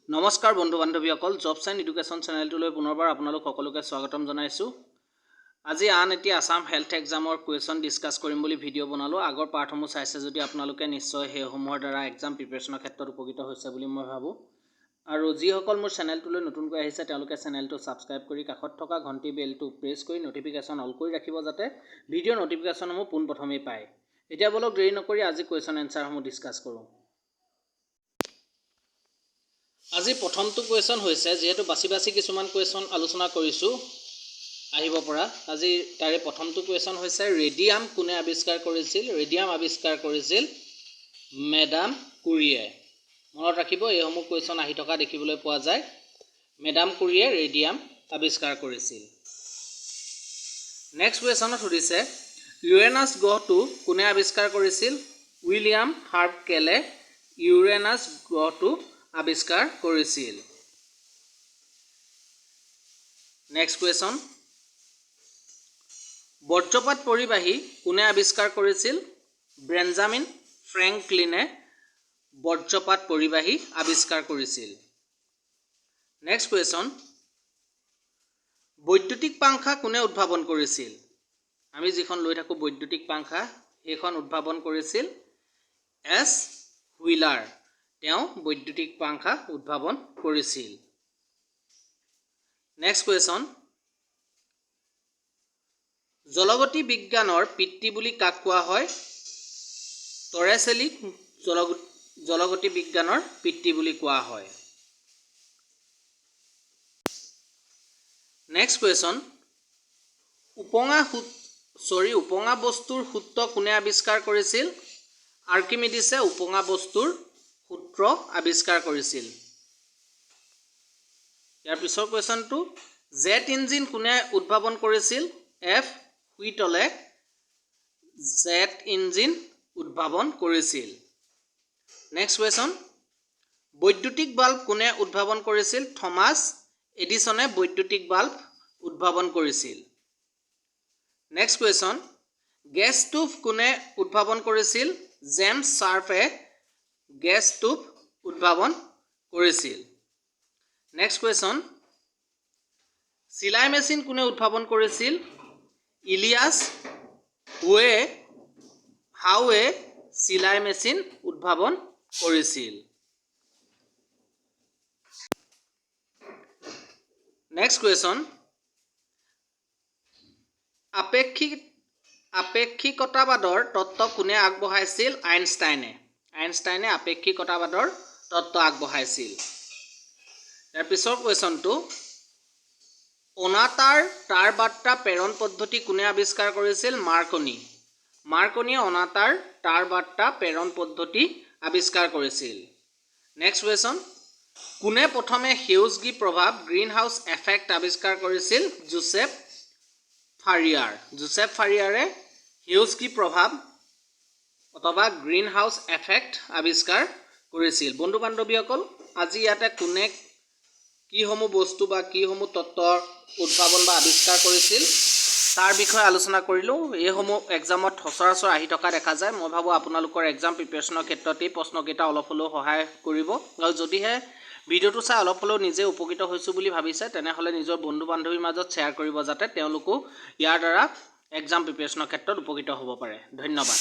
নমস্কাৰ বন্ধু বান্ধৱীসকল, jobs and education চেনেলটোলৈ পুনৰবাৰ আপোনালোক সকলোকে স্বাগতম জনাইছোঁ। আজি আন এটি আছাম হেল্থ এক্সামৰ কুৱেশ্যন ডিছকাছ কৰিম বুলি ভিডিঅ' বনালোঁ। আগৰ পাৰ্টসমূহ চাইছে যদি আপোনালোকে নিশ্চয় সেইসমূহৰ দ্বাৰা এক্সাম প্ৰিপেৰেশ্যনৰ ক্ষেত্ৰত উপকৃত হৈছে বুলি মই ভাবোঁ। আৰু যিসকল মোৰ চেনেলটোলৈ নতুনকৈ আহিছে, তেওঁলোকে চেনেলটো ছাবস্ক্ৰাইব কৰি কাষত থকা ঘণ্টি বেলটো প্ৰেছ কৰি ন'টিফিকেশ্যন অল কৰি ৰাখিব, যাতে ভিডিঅ'ৰ ন'টিফিকেশ্যনসমূহ পোনপ্ৰথমেই পায়। এতিয়া ব'লক, দেৰি নকৰি আজি কুৱেশ্যন এনচাৰসমূহ ডিছকাছ কৰোঁ। আজি প্ৰথমটো কুৱেশ্যন হৈছে, যিহেতু বাছি বাছি কিছুমান কুৱেশ্যন আলোচনা কৰিছোঁ আহিব পৰা, আজি তাৰে প্ৰথমটো কুৱেশ্যন হৈছে, ৰেডিয়াম কোনে আৱিষ্কাৰ কৰিছিল? ৰেডিয়াম আৱিষ্কাৰ কৰিছিল মেডাম কুৰিয়ে। মনত ৰাখিব, এইসমূহ কুৱেশ্যন আহি থকা দেখিবলৈ পোৱা যায়। মেডাম কুৰিয়ে ৰেডিয়াম আৱিষ্কাৰ কৰিছিল। নেক্সট কুৱেশ্যনত সুধিছে, ইউৰেনাছ গ্ৰহটো কোনে আৱিষ্কাৰ কৰিছিল? উইলিয়াম হাৰ্ভ কেলে ইউৰেনাছ গ্ৰহটো আৱিষ্কাৰ কৰিছিল। নেক্সট কুৱেশ্যন, বজ্ৰপাত পৰিবাহী কোনে আৱিষ্কাৰ কৰিছিল? বেঞ্জামিন ফ্ৰেংকলিনে বজ্ৰপাত পৰিবাহী আৱিষ্কাৰ কৰিছিল। নেক্সট কুৱেশ্যন, বৈদ্যুতিক পাংখা কোনে উদ্ভাৱন কৰিছিল? আমি যিখন লৈ থাকোঁ বৈদ্যুতিক পাংখা, সেইখন উদ্ভাৱন কৰিছিল এছ হুইলাৰ। তেওঁ বৈদ্যুতিক পাংখা উদ্ভাৱন কৰিছিল। নেক্সট কুৱেশ্যন, জলগতি বিজ্ঞানৰ পিতৃ বুলি কাক কোৱা হয়? টৰেচেলিক জলগতি বিজ্ঞানৰ পিতৃ বুলি কোৱা হয়। নেক্সট কুৱেশ্যন, উপঙা চৰি উপঙা বস্তুৰ সূত্ৰ কোনে আৱিষ্কাৰ কৰিছিল? আৰ্কিমিডিছে উপঙা বস্তুৰ সূত্ৰ আৱিষ্কাৰ কৰিছিল। ইয়াৰ পিছৰ কুৱেশ্যনটো, জেট ইঞ্জিন কোনে উদ্ভাৱন কৰিছিল? এফ হুইটলে জেট ইঞ্জিন উদ্ভাৱন কৰিছিল। নেক্সট কুৱেশ্যন, বৈদ্যুতিক বাল্ব কোনে উদ্ভাৱন কৰিছিল? থমাছ এডিছনে বৈদ্যুতিক বাল্ব উদ্ভাৱন কৰিছিল। নেক্সট কুৱেশ্যন, গেছ ষ্টোভ কোনে উদ্ভাৱন কৰিছিল? জেমছ শ্বাৰ্পে গেছ ষ্টোভ উদ্ভাৱন কৰিছিল। নেক্সট কুৱেশ্যন, চিলাই মেচিন কোনে উদ্ভাৱন কৰিছিল? ইলিয়াছ হাৱে চিলাই মেচিন উদ্ভাৱন কৰিছিল। নেক্সট কুৱেশ্যন, আপেক্ষিকতাবাদৰ তত্ত্ব কোনে আগবঢ়াইছিল? আইনষ্টাইনে। আইনষ্টাইনে আপেক্ষিকতাবাদৰ তত্ত্ব আগবঢ়াইছিল। ইয়াৰ পিছৰ কুৱেশ্যনটো, অনাতাঁৰ তাঁৰ বাৰ্তা প্ৰেৰণ পদ্ধতি কোনে আৱিষ্কাৰ কৰিছিল? মাৰ্কনি। মাৰ্কনিয়ে অনাতাঁৰ তাঁৰ বাৰ্তা প্ৰেৰণ পদ্ধতি আৱিষ্কাৰ কৰিছিল। নেক্সট কুৱেশ্যন, কোনে প্ৰথমে সেউজগৃহ প্ৰভাৱ, গ্ৰীণ হাউচ এফেক্ট আৱিষ্কাৰ কৰিছিল? জোচেফ ফাৰিয়াৰ। জোচেফ ফাৰিয়াৰে সেউজগৃহ প্ৰভাৱ অথবা গ্ৰীণ হাউচ এফেক্ট আৱিষ্কাৰ কৰিছিল। বন্ধু বান্ধৱীসকল, আজি ইয়াতে কোনে কিসমূহ বস্তু বা কিসমূহ তত্ত্বৰ উদ্ভাৱন বা আৱিষ্কাৰ কৰিছিল, তাৰ বিষয়ে আলোচনা কৰিলোঁ। এইসমূহ এক্সামত সচৰাচৰ আহি থকা দেখা যায়। মই ভাবোঁ, আপোনালোকৰ এক্সাম প্ৰিপেৰেশ্যনৰ ক্ষেত্ৰত এই প্ৰশ্নকেইটা অলপ হ'লেও সহায় কৰিব। আৰু যদিহে ভিডিঅ'টো চাই অলপ হ'লেও নিজে উপকৃত হৈছোঁ বুলি ভাবিছে, তেনেহ'লে নিজৰ বন্ধু বান্ধৱীৰ মাজত শ্বেয়াৰ কৰিব, যাতে তেওঁলোকো ইয়াৰ দ্বাৰা এক্সাম প্ৰিপেৰেশ্যনৰ ক্ষেত্ৰত উপকৃত হ'ব পাৰে। ধন্যবাদ।